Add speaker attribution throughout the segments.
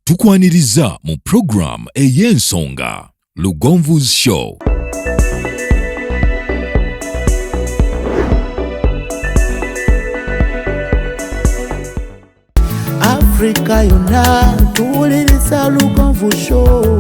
Speaker 1: Tukwaniriza mu program ey'ensonga Lugonvu's Show.
Speaker 2: Afrika yonna tuwuliriza Lugonvu Show.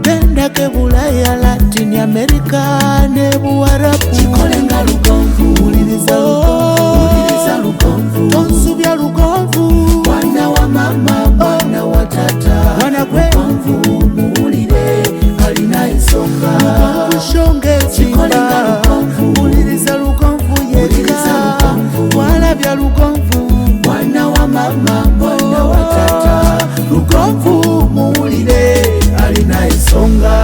Speaker 2: Gendako e Bulaya, Latin America ne Buwarabu. Kikole nga Lugonvu, wuliriza Lugonvu, Lugonvu. Tonsubya Lugonvu, mwana wa mama, mwana wa tata, mwana gwe Lugonvu, muwulire alina ensonga. Lugonvu Show ng'ezimba, wuliriza Lugonvu yekka, walabya Lugonvu, mwana wa mama, mwana wa tata, Lugonvu muwulire alina ensonga.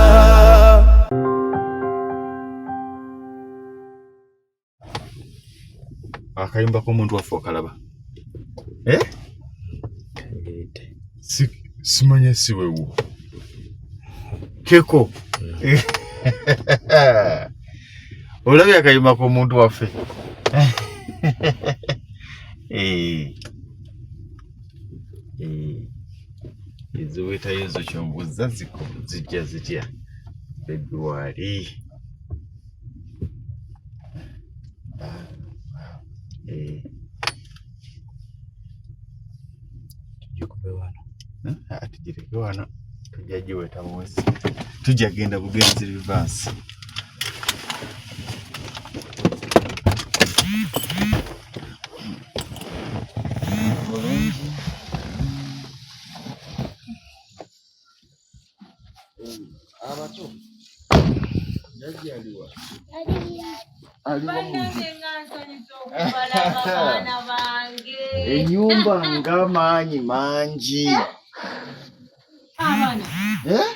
Speaker 3: Akayimba k'omuntu waffe okalaba, eh? Simanya si wewo keko olabye akayimba k'omuntu waffe. Eh. Eh. Eziwetayo ezo kyombuuza zijja zitya February. Eh.
Speaker 4: Tugikube wano.
Speaker 3: Ah, tugireke wano, tujja giweta buwesi, tujja genda bugenzi reverse. Abato jajja aliwa? Enyumba nga maanyi mangi. Eh?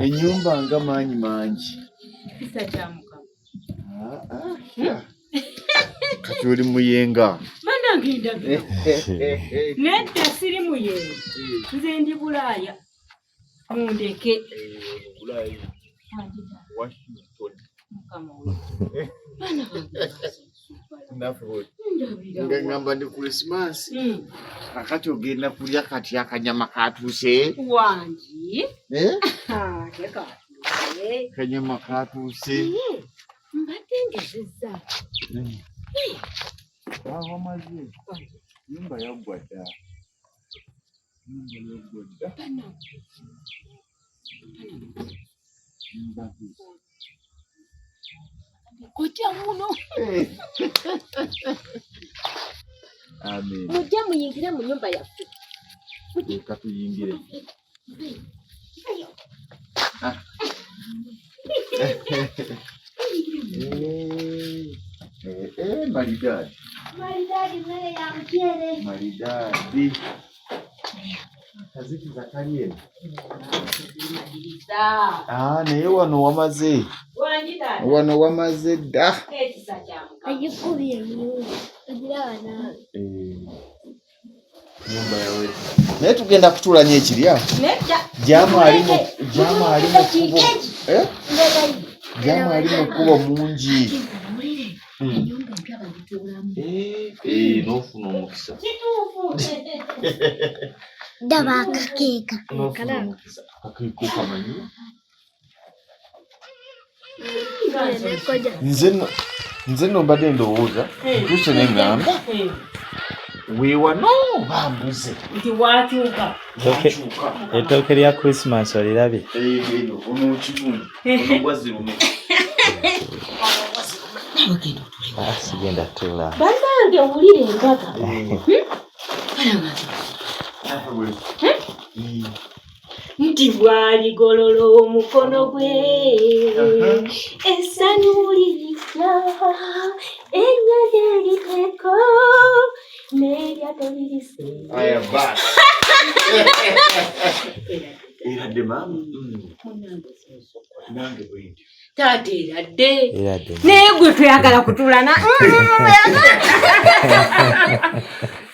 Speaker 3: Enyumba nga maanyi mangi. Ah, ah, kati oli muyenga.
Speaker 5: Banange ndabira. Nedda, siri muyenga, nze ndi Bulaaya, mundeke.
Speaker 3: Bulaaya, Washington.
Speaker 5: Mukama wange. Baana bange. Ndabira.
Speaker 3: Nga ngamba ndi Krisimansi, kakati ogenda kulya kati akanyama katuuse.
Speaker 5: Wangi.
Speaker 3: Eh?
Speaker 5: Ate katuuse.
Speaker 3: Kanyama katuuse.
Speaker 5: Mbadde ngezezza.
Speaker 3: Bawamaze, nyumba yaggwa dda, nyumba yaggwa dda. Nyumba.
Speaker 5: Kojja muno.
Speaker 3: Amen.
Speaker 5: Mujje muyingire mu nyumba yaffe.
Speaker 3: Leka tuyingire. Ah. Eh, eh, maridadi.
Speaker 5: Maridadi, mmere ya muceere.
Speaker 3: Maridadi. Kazikiza kali eno.
Speaker 5: Maliriza.
Speaker 3: Ah, naye wano wamaze.
Speaker 5: Wangi taata.
Speaker 3: Wano wamaze dda.
Speaker 5: Ekisa kya Mukama.
Speaker 6: Agikubye ennyumba ogiraba naawe.
Speaker 3: Eh, nyumba yawe. Naye tugenda kutuula nnyo ekiri awo.
Speaker 5: Nedda.
Speaker 3: Jaamu ali mu jaamu ali mu kkubo. Eh?
Speaker 6: Ndagayi.
Speaker 3: Jaamu ali mu kkubo mungi.
Speaker 5: Wulire, ennyumba empya bagituulamu.
Speaker 3: Eh, eh, n'ofuna omukisa.
Speaker 5: Kituufu.
Speaker 6: Ndaba akakeeka.
Speaker 3: N'ofuna omukisa. Akakeeka okamanyi?
Speaker 6: Nekoja.
Speaker 3: Nze nno mbadde ndowooza ntuuse ne ŋŋamba weewano bambuze.
Speaker 5: Nti wakyuka.
Speaker 3: Wakyuka.
Speaker 4: Ettooke lya Christmas olirabye?
Speaker 3: Eno ono kigundu ono gwazirume.
Speaker 5: Nawe genda otuule.
Speaker 4: Ah, sigenda tuula.
Speaker 5: Bannange wulire embaga. Nti bwaligolola omukono gwe, essanyu lirijja, ennyanja eriteeko n'eryato lirise.
Speaker 3: Aya basi. Eradde maama. Nange bwe ntyo.
Speaker 5: Taata eradde.
Speaker 4: Eradde.
Speaker 5: Naye gwe toyagala kutuulana.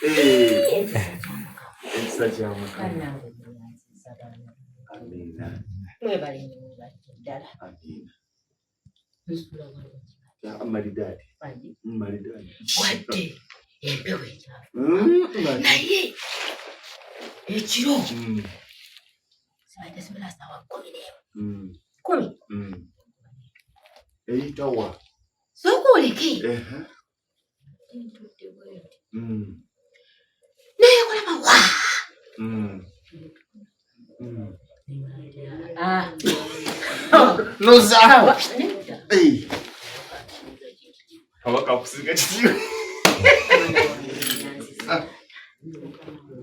Speaker 3: Eh, ekisa kya Mukama. Amiina.
Speaker 5: Mwebale nnyo, mwebale ddala.
Speaker 3: Amiina.
Speaker 5: Nsula bulungi.
Speaker 3: Ah, maridadi.
Speaker 5: Wangi.
Speaker 3: Maridadi.
Speaker 5: Wadde empewo ekyafu
Speaker 3: Maridadi.
Speaker 5: naye Ekiro zibadde ziwera saawa 11. 10.
Speaker 3: Eyitawa?
Speaker 5: Sooka oleke. Ntudde bwenti. Naye kulaba wa. Ah.
Speaker 3: Nozaawo.
Speaker 5: Nedda.
Speaker 3: Kabaka akusinga kitiibwa.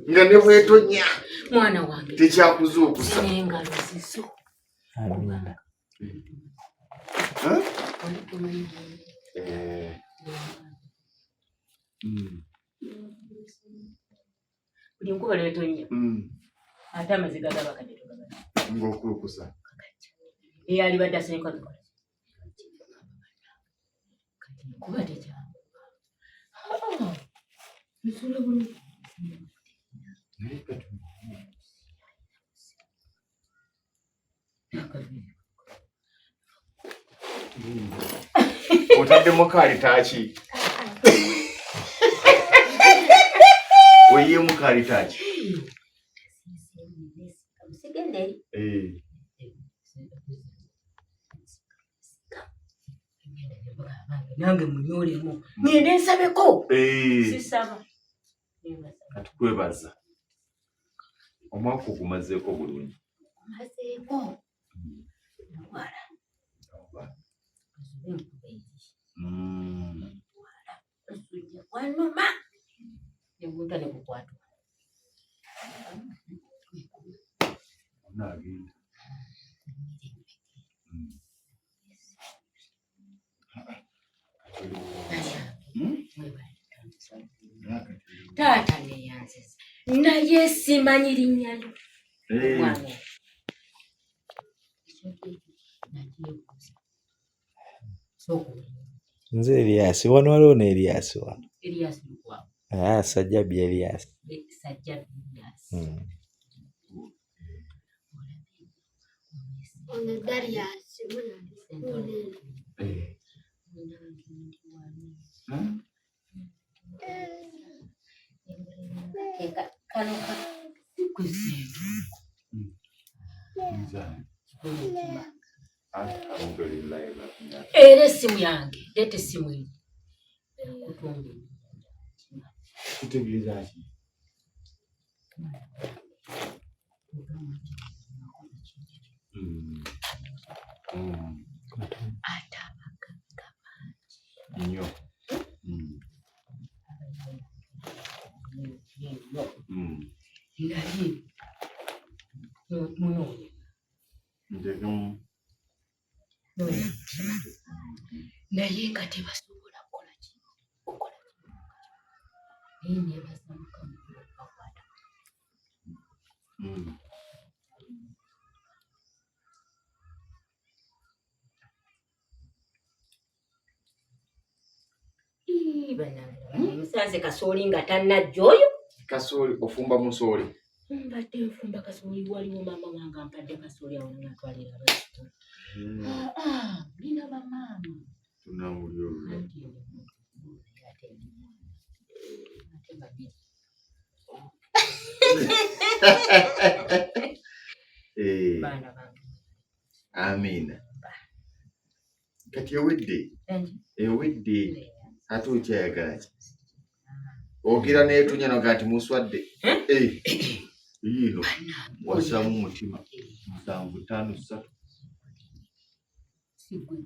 Speaker 3: Nga ne bwetonya.
Speaker 5: Mwana wange.
Speaker 3: Tekyakuzuukusa.
Speaker 5: N'engalo zizo.
Speaker 4: Amiina.
Speaker 5: Buli nkuba lwetonya. Ate amaziga g'abakadde togabala.
Speaker 3: Ng'okulukusa.
Speaker 5: Eyalibadde asanyuka bikola. Kati nkuba tekyanguka. Nsula bulungi.
Speaker 3: Otaddemu kalitaaki? Oyiyeemu kalitaaki?
Speaker 5: Sigenda eri. Nange munyoolemu ngende nsabeko. Sisaba.
Speaker 3: Katukwebaza. Omwaka ogumazeeko bulungi.
Speaker 5: Ogumazeeko. Ndwala. Ndwala. Omusujja gwanuma. Ne gunta ne gukwata.
Speaker 3: Onaagenda.
Speaker 5: Taata neyanziza naye simanyi linnya lyo. Mwana
Speaker 4: Nze Elias wano waliwo ne Elias wano.
Speaker 5: Elias Lukwago.
Speaker 4: Ah, Sajjabi Elias.
Speaker 5: Sajjabi Elias.
Speaker 6: Ono Darius.
Speaker 5: Era essimu yange, leeta essimu eri. Kutunga.
Speaker 3: Kitegeeza ki?
Speaker 5: Ate abagagga bangi.
Speaker 3: Nnyo.
Speaker 5: Naye munoonya.
Speaker 3: Nteekemu.
Speaker 5: Noonya mutima. Naye nga tebasobola kukola ki? Kukola ki? Naye neebaza Mukama okubakwata. Bannange musanze kasooli nga tannajja oyo.
Speaker 3: Kasooli ofumba musooli?
Speaker 5: Mbadde nfumba kasooli, waliwo maama wange ampadde kasooli awo natwalira abazzukulu. Nina bamaama.
Speaker 3: Tunamuli olwo.
Speaker 5: Ate babiri. Baana bange.
Speaker 3: Amiina. Kati ewedde. Ewedde. Ate okyayagala ki? Ogira n'etunya noga nti muswadde. Yiino wassaamu mutima 7 5 3.
Speaker 5: Sigwe.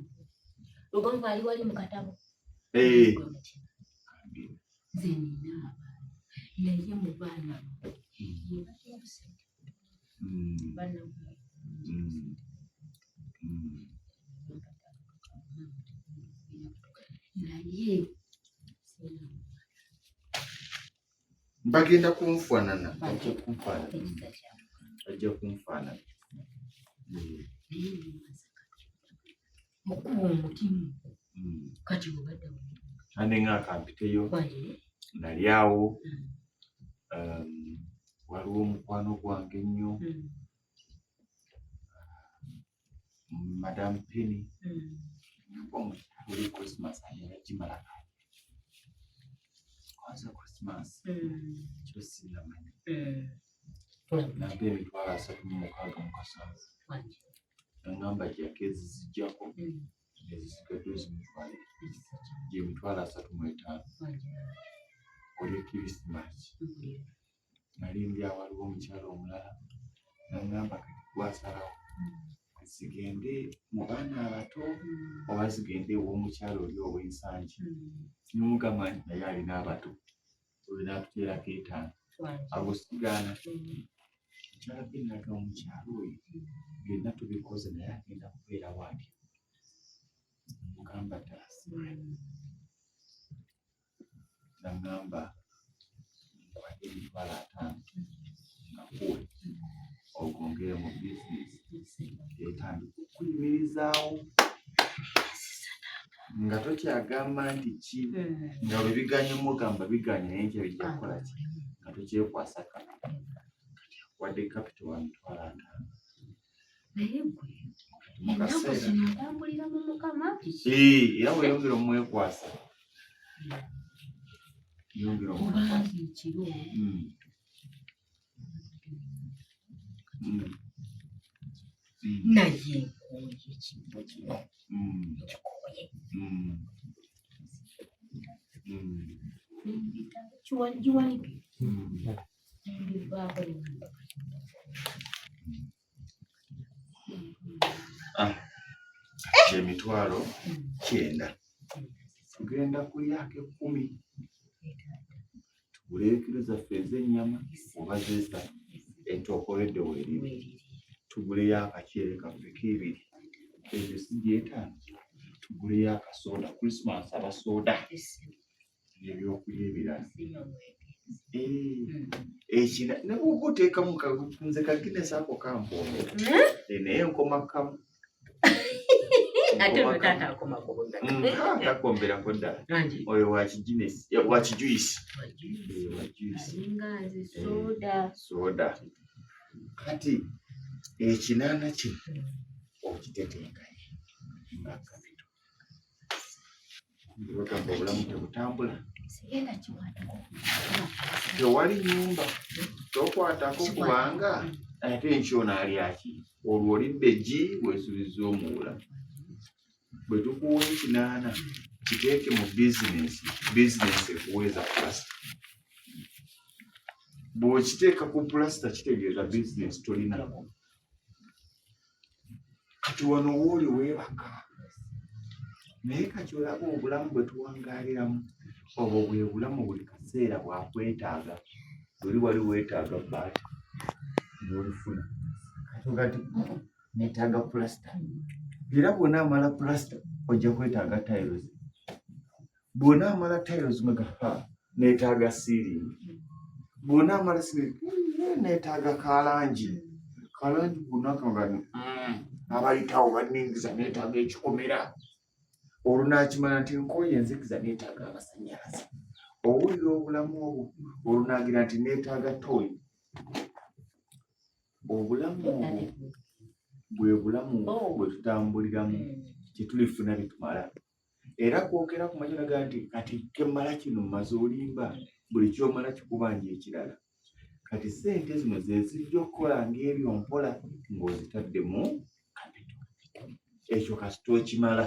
Speaker 5: Lugonvu ali wali mu katabo. Nze nina abaana naye mu baana naye
Speaker 3: bagenda kunfaanana. Bajja kunfaanana. Bajja kunfaanana.
Speaker 5: Okuba omutima. Kati obadde
Speaker 3: ande nga akampiteyo nali awo. Waliwo omukwano gwange ennyo. Madam Penny. Buli Christmas agenda gimala. Kwanza Christmas. Kyo sinnamanya. Nampa emitwalo asatu mu mukaaga mu kasanvu. Nangamba gyako ezizijjako ezisigadde ozimutwale gyemitwalo asatu mu etaano. Olye Kirisimaasi. Nali ndi awo waliwo omukyala omulala nangamba kati gwasalawo zigende mu baana abato oba zigende ew'omukyala oli ow'ensangi. Nemugamba nti naye alina abato oyo n'atuteerako etaano ago sigaana. Mukyala Benaga omukyala oyo byonna tubikoze naye agenda kubeerawo atya? Mugamba ddala simanyi. Nangamba nkwate emitwalo ataano ngakuwe ogongere mu bizinesi etandika okuyimirizaawo nga tokyagamba nti ki nga bwe biganye mugamba biganye naye nkya bijja kukola ki nga tokyekwasa kati akuwadde kapito wa mitwalo ataano.
Speaker 5: Naye gwe ennaku zino otambulira mu Mukama.
Speaker 3: Era weyongera omwekwasa yongera
Speaker 5: omwekwasa ekiro naye nkooye ekintu kino nkikooye giwanike mbivaako nengamba
Speaker 3: Ah, emitwalo kyenda tugenda kulyako ekkumi tugule ekiro zaffe ez'ennyama oba z'esatu entookoledde weeriri tuguleyo akaceere kaffe k'ebiri ezo si gyetaano tuguleyo akasooda krisimansi abasooda ebyokulya ebirala ekina nekuba oteekamu nze kaginesi ako kampoomera naye nkoma kamu takomberako ddala oyo wakijuisi soda kati ekinaana kino okitetenkanye nga kapito bagamba obulamu tebutambula tewali nyumba tokwatako kubanga ate enkyo onaalyaki olwo olidde gi wesubiza omuwula bwe tukuwa ekinaana kiteeke mu bizinesi bizinesi ekuweeza pulasita bw'okiteeka ku pulasita kitegeeza bizinesi tolinako kati wano wooli weebaka naye kati olaba obulamu bwe tuwangaaliramu obwo bwe bulamu buli kaseera bwakwetaaga luli wali weetaaga bbaati n'olifuna kati oga nti neetaaga pulasita era bw'onaamala pulasita ojja kwetaaga tiles bw'onaamala tiles nga ha neetaaga siiringi bw'onaamala siiringi neetaaga kalangi kalangi bwonakanga abayitawo baningiza neetaaga ekikomera olwo naakimala nti nkooye enzikiza neetaaga amasanyalaze owulira obulamu obwo olwo naagira nti neetaaga toyi obulamu obwo bwe bulamu bwe tutambuliramu tetulifuna bitumala era kwogera ku makya naga nti kati kemmala kino mmaze olimba buli kyomala kikubanja ekirala kati sente zino zezijja okukola ng'ebyo mpola ng'ozitadde mu kapito ekyo kasita okimala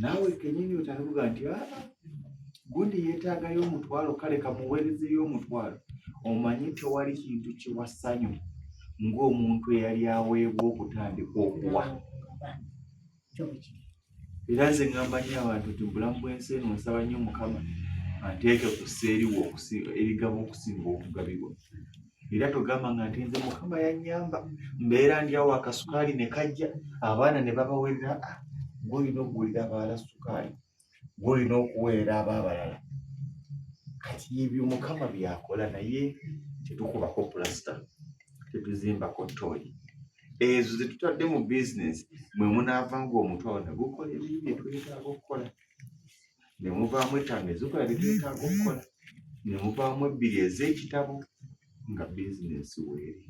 Speaker 3: naawe kenyini otandikuga nti aa ah, gundi yeetaagayo omutwalo kale kamuweerezeyo omutwalo omanyi tewali kintu kiwa ssanyu ng'omuntu eyali aweebwa okutandika okuwa Era nze ngamba nnyo abantu nti mu bulamu bw'ensi eno nsaba nnyo Mukama anteeke ku ssa eriwa erigaba okusinga okugabibwa. Era togamba nga nti nze Mukama yannyamba mbeera ndi awo akasukaali ne kajja abaana ne babawerera ah, gwe olina okugulira abalala sukaali gwe olina okuweerera ab'abalala. Kati ebyo Mukama by'akola naye tetukubako pulasita tetuzimbako ttooyi. Ezo ze tutadde mu bizinesi mwe munaava ng'omutwalo ne gukola ebiri bye twetaaga okukola ne muvaamu ettaano ezikola bye twetaaga okukola ne muvaamu ebbiri ez'ekitabo nga bizinesi weeri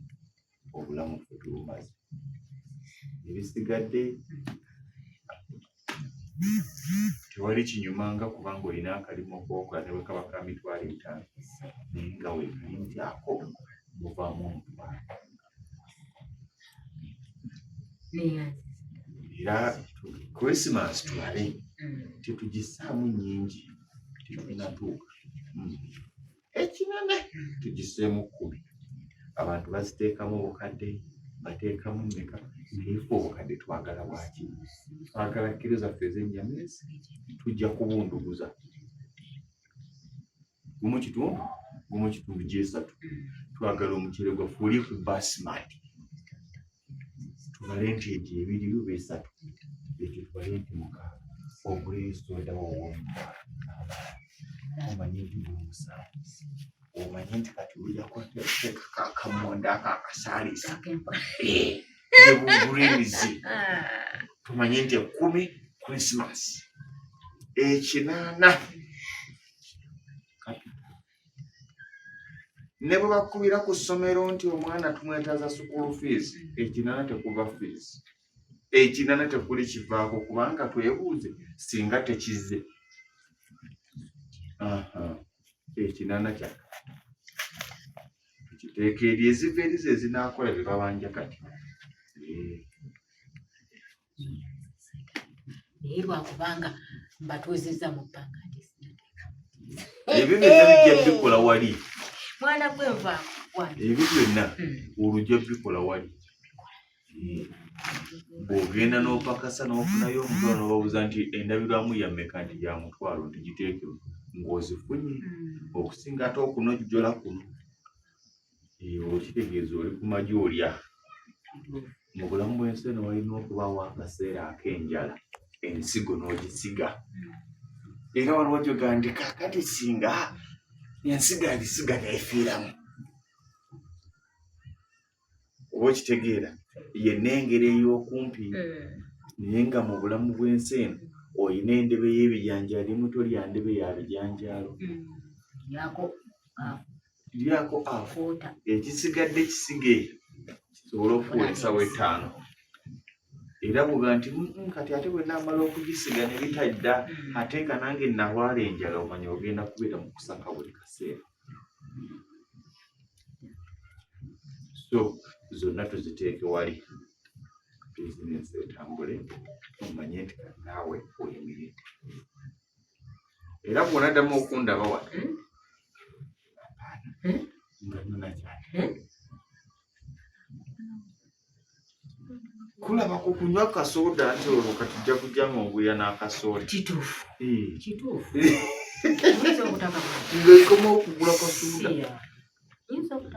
Speaker 3: obulamu ffe tubumaze ebisigadde tewali kinyumanga kubanga olina akalimu okwokola ne bwe kaba ka mitwalo etaano naye nga weekali nti ako Muvaamu omutwalo. Era Christmas tulabe tetugisaamu nnyingi, tetunatuuka. Ekinene tugiseemu 10. Abantu baziteekamu obukadde, bateekamu mmeka, naye ffe obukadde twagala bwaki? Twagala kiro zaffe ez'ennyama ezi tujja kubunduguza. 1.5, 1.5 gyesatu. Twagala omuceere gwaffe oli ku basmati. Tubale nti egyo 2 oba 3, ekyo tubale nti 6. Oguleyo soda w'omutwalo. Omanye nti gwe 7. Omanye nti kati ojja kuteekako akamonda ako akasaaliza. Ne bugreens. Tumanye nti 10 Christmas. 8. Ne bwe bakubira ku ssomero nti omwana tumwetaaza school fees, 8 tekuva fees. 8 tekuli kivaako kubanga twebuuze singa tekizze. 8 kyakka. Tukiteeka eri eziva eri ze zinaakola bye babanja kati.
Speaker 5: Naye lwakubanga mbatuuzizza mu bbanga nti sinateeka.
Speaker 3: Ebyo byonna bijja bikola wali.
Speaker 5: Mwana gwe nvaako.
Speaker 3: Ebyo byonna olujja bikola wali. Bw'ogenda n'opakasa n'ofunayo omutwalo n'obabuuza nti endabirwamu ya mmeka nti ya mutwalo nti giteekewo ng'ozifunye okusinga ate okunojjola kuno. Okitegeeza oli ku magi olya. Mu bulamu bw'ensi eno walina okubaawo akaseera ak'enjala ensigo n'ogisiga. Era waliwo gy'ogamba nti kaakati singa ensigo agisiga n'efiiramu. Oba okitegeera ye n'engeri ey'okumpi naye nga mu bulamu bw'ensi eno olina endebe y'ebijanjaalo emu tolya ndebe ya bijanjaalo. Lyako afu ekisigadde kisige kisobole okuwa ensawo 5. Era bw'oga nti kati ate bwe naamala okugisiga ne bitadda ate nga nange nalwala enjala omanya ogenda kubeera mu kusaka buli kaseera. So zonna tuziteeke wali bizinensi etambule omanye nti naawe oyimiridde. Era bw'onaddamu okundaba wano nga nona kyali kulaba ku kunywa kasoda nti olwo kati ojja kujja ng'oguya n'akasooda.
Speaker 5: Kituufu. Kituufu.
Speaker 3: Ng'ekoma okugula kasoda.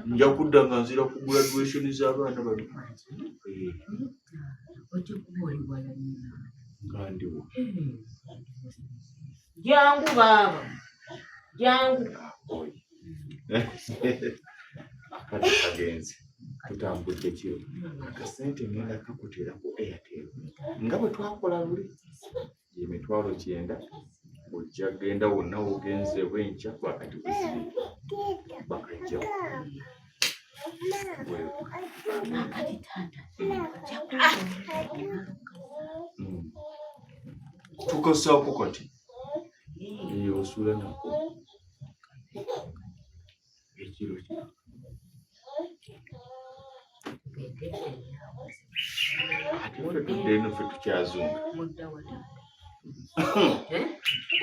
Speaker 3: Nja kudda nga nzira kugula duration z'abaana bano.
Speaker 5: Ojja kuba oli wala nnyo.
Speaker 3: Nga ndiwo.
Speaker 5: Jangu baaba. Jangu.
Speaker 3: Akadde kagenze. Tutambudde kiro. Akasente ngenda kakuteera ku Airtel. Nga bwe twakola luli. Emitwalo 90 ojja genda wonna wogenze bwenkya wakati kuzibu bakajja. Tukasaako kati. Osula nako. Ekiro kino. Ate ffe tudde eno ffe tukyazunga.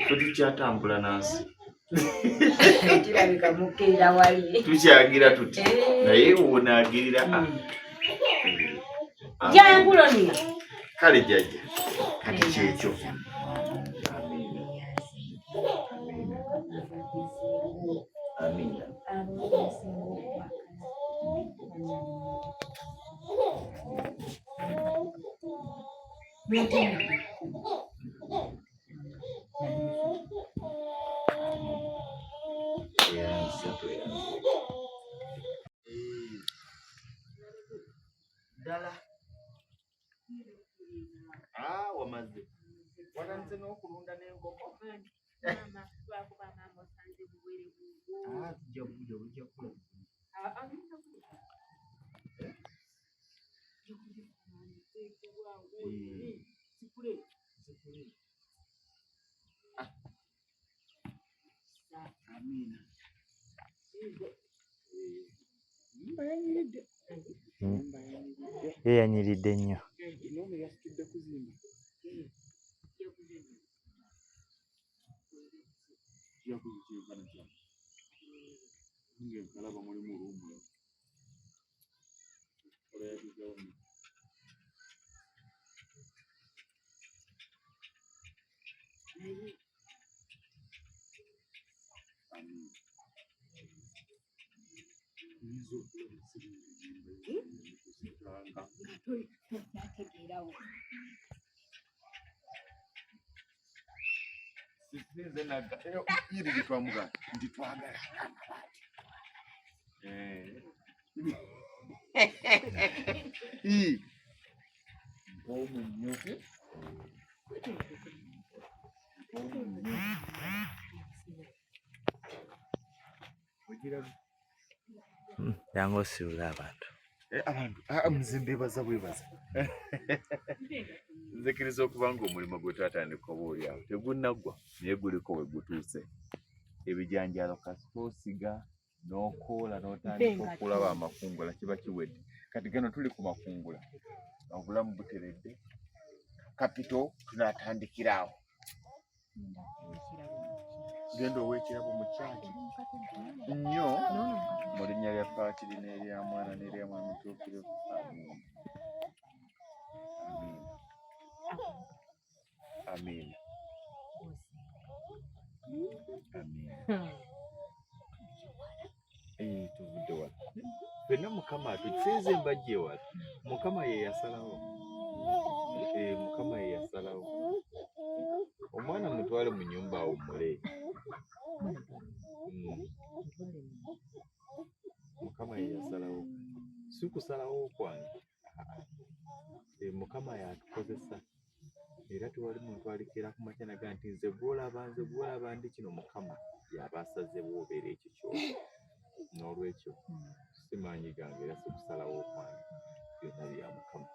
Speaker 3: Ffe tukyatambula nansi.
Speaker 5: Kirabika mukkeera wali.
Speaker 3: Tukyagira tuti. Naye wonaagirira.
Speaker 5: Jangu Lonia.
Speaker 3: Kale jjajja. Kati kyekyo. Amina. Ddala. Wamaze. Watandise n'okulunda n'enkoko. Tujja kujja bujja kukula. Amina. Ennyumba yanyiridde. Ennyumba yanyiridde.
Speaker 4: Ye yanyiridde nnyo.
Speaker 3: Noono yasitudde kuzimba. Yakuzi kyenkana kyano. Ng'enkalaba mulimu luumu. Kola yagizawo nnyo. Amiina. Oyinza okulaba esiringa ennyumba y'okuzikanga.
Speaker 5: Tokyategeerawo.
Speaker 3: Sinze nagga yiriri twamugamba nti twagala amabaati. Mpoomu nnyo. Mpoomu nnyo. Ogira
Speaker 4: Jangu osiibule abantu.
Speaker 3: Abantu nze mbeebaza bwebaza. Nzikiriza okuba ng'omulimu gwe twatandika oba oli awo tegunnaggwa naye guliko we gutuuse. Ebijanjaalo kasita osiga n'okoola n'otandika okulaba amakungula kiba kiwedde. Kati gano tuli ku makungula, obulamu buteredde, kapito tunaatandikira awo. Genda owe ekirabo mu kyaki nnyo mu linnya lya Paatiri n'erya Mwana n'erya Mwoyo Mutuukirivu. Amiina. Amiina. Amiina. Amiina. Tuvudde wala. Ffenna Mukama atukisinze mbajje wala. Mukama ye yasalawo. Mukama ye yasalawo. Omwana mutwale mu nnyumba awummule. Mukama ye yasalawo. Si kusalawo kwange. Mukama yatukozesa. Era tewali muntu alikeera ku makya naga nti nze gw'olaba nze gw'olaba ndi kino. Mukama y'aba asazeewo obeera ekyo ky'oli. N'olwekyo si maanyi gange era si kusalawo kwange, byonna bya Mukama.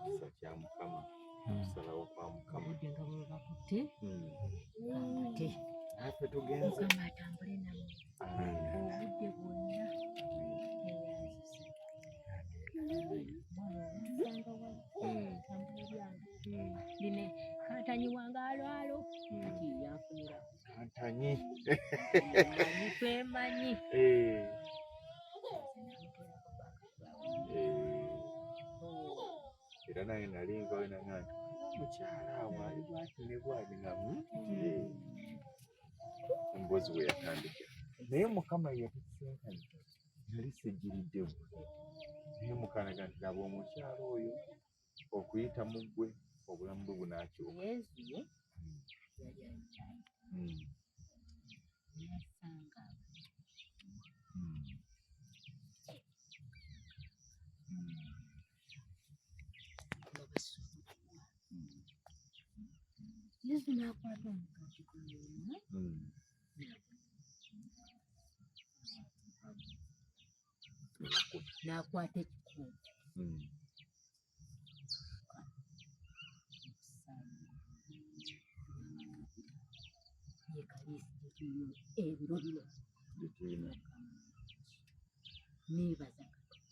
Speaker 3: Kisa kya Mukama, kusalawo kwa Mukama.
Speaker 5: Obudde nga bwe bakutte ate
Speaker 3: Naffe tugenze.
Speaker 5: Mukama atambule nammwe
Speaker 3: Amiina.
Speaker 5: obudde bwonna. Neyanzisa mwana omusanga wano tambula byange ndine kantanyi wange alwalo kati yanfunira
Speaker 3: Kantanyi.
Speaker 5: manyi twemanyi.
Speaker 3: Era naye nali nvayo naga nti omukyala awo ali bwati ne bwati nga emboozi we yatandikira. Naye Mukama yatusisinkanye nali sijjiridde gwe. Naye Mukama naga nti laba omukyala oyo okuyita mu ggwe obulamu bwe bunaakyuka.
Speaker 5: Yesu ye yali ayitayo yasanga nga basuubiddwa. Yesu n'akwata omugaati guno n'akwata ekikompe ye kaliisi gye tulina ebiro bino.
Speaker 3: Gye tulina.
Speaker 5: Neebaza Katonda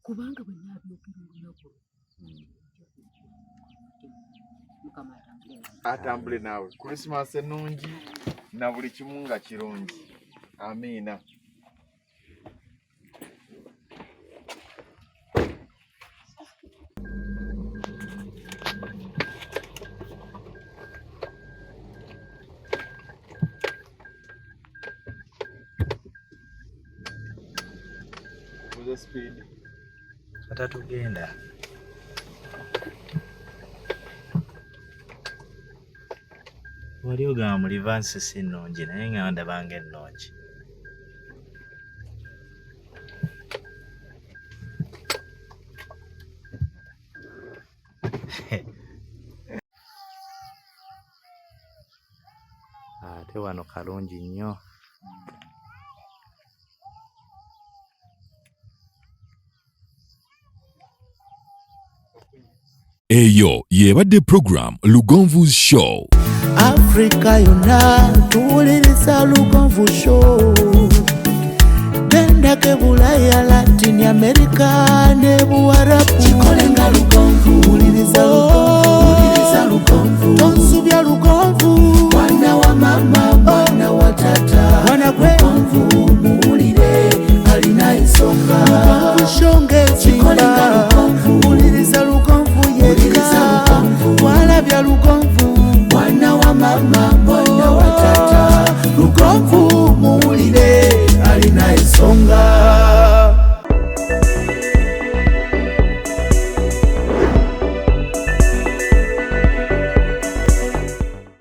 Speaker 5: kubanga bwe naabyogera olunaku olwo Mukama atambule naawe.
Speaker 3: Atambule naawe. Krisimaasi ennungi na buli kimu nga kirungi. Amiina. Kuvuze speed.
Speaker 4: Kata tugenda. Wali ogamba mu livansi si nnungi naye nga ndaba ng'ennungi. Ate wano kalungi nnyo.
Speaker 1: Eyo y'ebadde program Lugonvu's Show.
Speaker 2: Afrika yonna tuwuliriza Lugonvu Show. Genda Gendako e Bulaya, Latin America ne Buwarabu. Kikole nga Lugonvu. Wuliriza Lugonvu. Wuliriza Lugonvu. Tonsu